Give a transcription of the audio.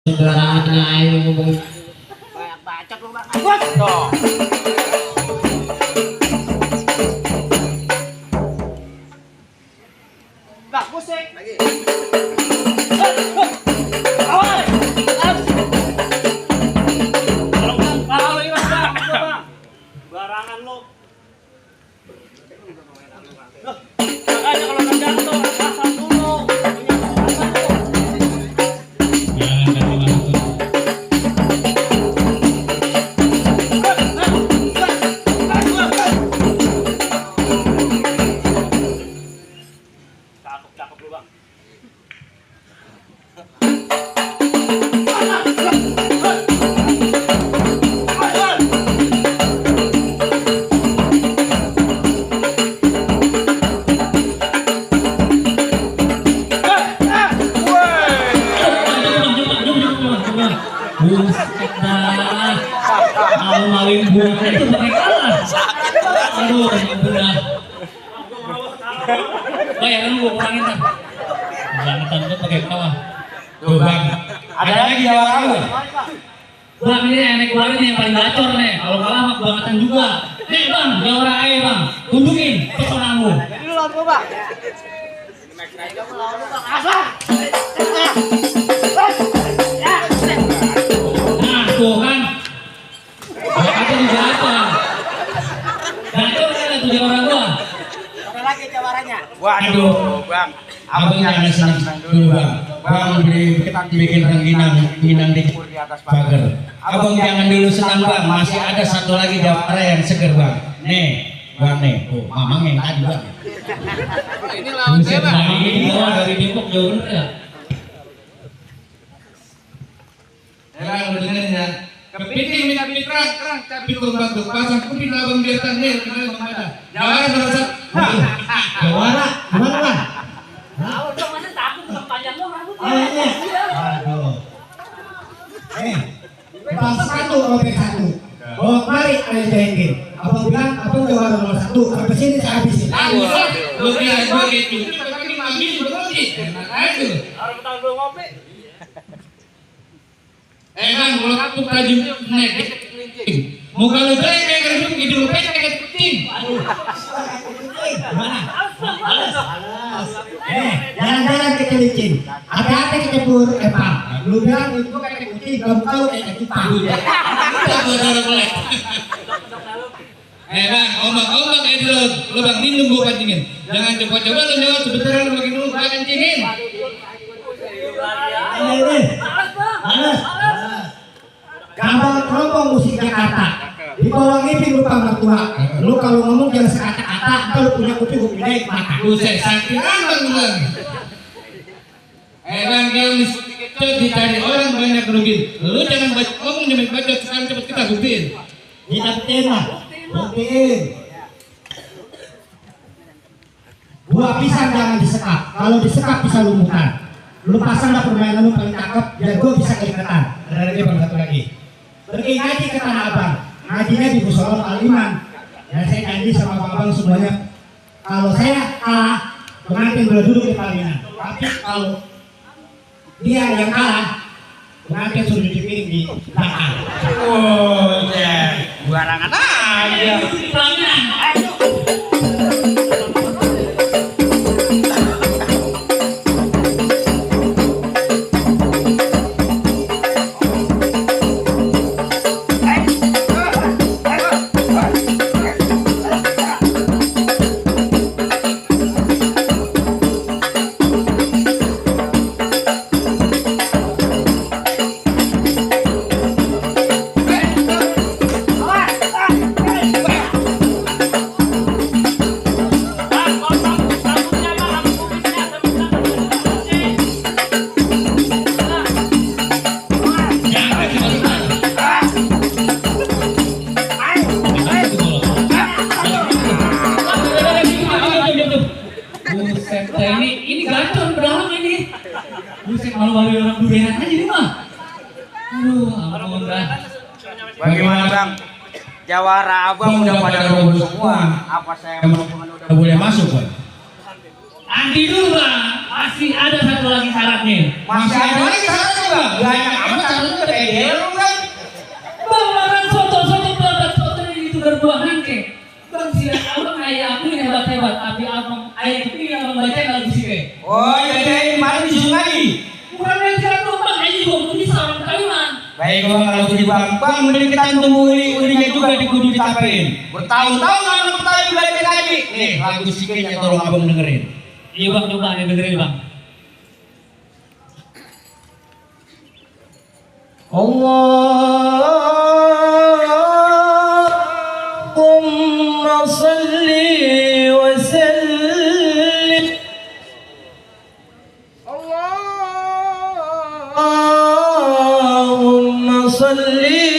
Saudaranya aing ngomong Banyak bacot lu Bang. Bos. Tuh. Bang, musik lagi. Awal. Kalau lagi Mas Bang, Bang. Barangan lu. Makanya kalau nendang tuh asal dulu. Cakep lu Bang. buset dah. Kalau maling buah itu pakai kalah. Aduh, buah. Bayaran gua kurangin kan. Bangetan tuh pakai kalah. Tuh Bang, ada lagi jawara gua. Bang, ini enek gua ini yang paling gacor nih. Kalau kalah mah bangetan juga. Nih Bang, jawara aja Bang. Tunjukin pesonamu. Jadi lu lawan gua Bang. Kamu lawan lu Bang. Asal. Nah, tuh kan. Bakatnya juga apa? Gacor kan tuh jawara gua. Ada lagi jawarannya. Waduh, Bang. Abang jangan senang dulu Bang. Bang bikin rengginang di atas pagar. Abang jangan dulu senang Bang. Masih ada satu lagi jawara yang seger Bang. Nih, Bang nih. Oh, mamang yang tadi Bang. Ini lawan saya, Bang. Ini dari Depok jauh bener ya. Bang, lu dengerin ya. Kepiting minta kerang, tapi batu pasang putih labang di atas nih, kenal kemana? Jawara merasa. Jawara, gimana Bang? Lawan dong, masa takut dengan panjang lo rambutnya. Aduh. Bang satu robek satu. Bawa kemari ada jengkel. Abang bilang abang jawara nomor satu. Sampai sini saya habisin. Lu kira gue gitu? Tapi ini mami udah ngopi. Enak aja. Orang petang belum ngopi. Bang, kalau kapuk tajam naik. Muka lu jelek kayak kerudung, hidup lu pendek kayak kucing. Gimana? Jalan-jalan ke Kelicin. Hati-hati kecebur Epang. Lu bilang itu kayak kucing, kamu tahu kayak cupang. Bang, ombak kayak dulu. Lu Bang, minum gua pancingin. Jangan coba-coba lu nyawa sebentar lu makin dulu gua kencingin. Males. Gampang kerompong musik Jakarta. Di bawah ngiping lupa mertua. Lu kalau ngomong jangan sekata-kata. Kalau lu punya kuping gue pindahin ke mata. Buset, sakit ambang lu Bang. Bang, dia itu dicari orang banyak rugi. Lu jangan ngomong jangan baca sekarang cepet kita buktiin. Kita buktiin lah. Buktiin. Buah pisang jangan disekap. Kalau disekap bisa lumutan. Lu pasang lah permainan lu paling cakep biar gue bisa keringetan. Ada lagi Bang, satu lagi. Pergi ngaji ke Tanah Abang. Ngajinya di Musolon Al-Iman. Dan saya janji sama abang semuanya, kalau saya kalah, pengantin boleh duduk di pelaminan. Tapi kalau dia yang kalah, pengantin suruh cuci piring di belakang. Oh, ya. Barangan aja. Di pelaminan. Ini gacor berdarah ini. Buset, malu-malu orang durenan aja nih mah. Aduh, ampun dah. Bagaimana Bang? Jawara abang udah pada roboh semua. Apa saya udah boleh masuk Bang? Nanti dulu bang, masih ada satu lagi syaratnya. Masih ada lagi syaratnya bang. Banyak amat syaratnya kayak dia kan. Bang, makan soto babat soto itu berbuah nangke. Bang, sila abang ayah aku yang hebat-hebat, tapi abang ayah itu yang membaca lagu sih. Oh jadi mari disuruh lagi. Bukan yang syarat tuh bang, ayah juga bisa orang kayunan. Baik bang kalau begitu bang, mending kita tunggu ulinya juga di kudu dicapain. Bertahun-tahun anak pertanyaan dibalik lagi. Nih lagu sikenya tolong abang dengerin. Iya bang, coba nih dengerin bang. Allahumma salli wa sallim Allahumma salli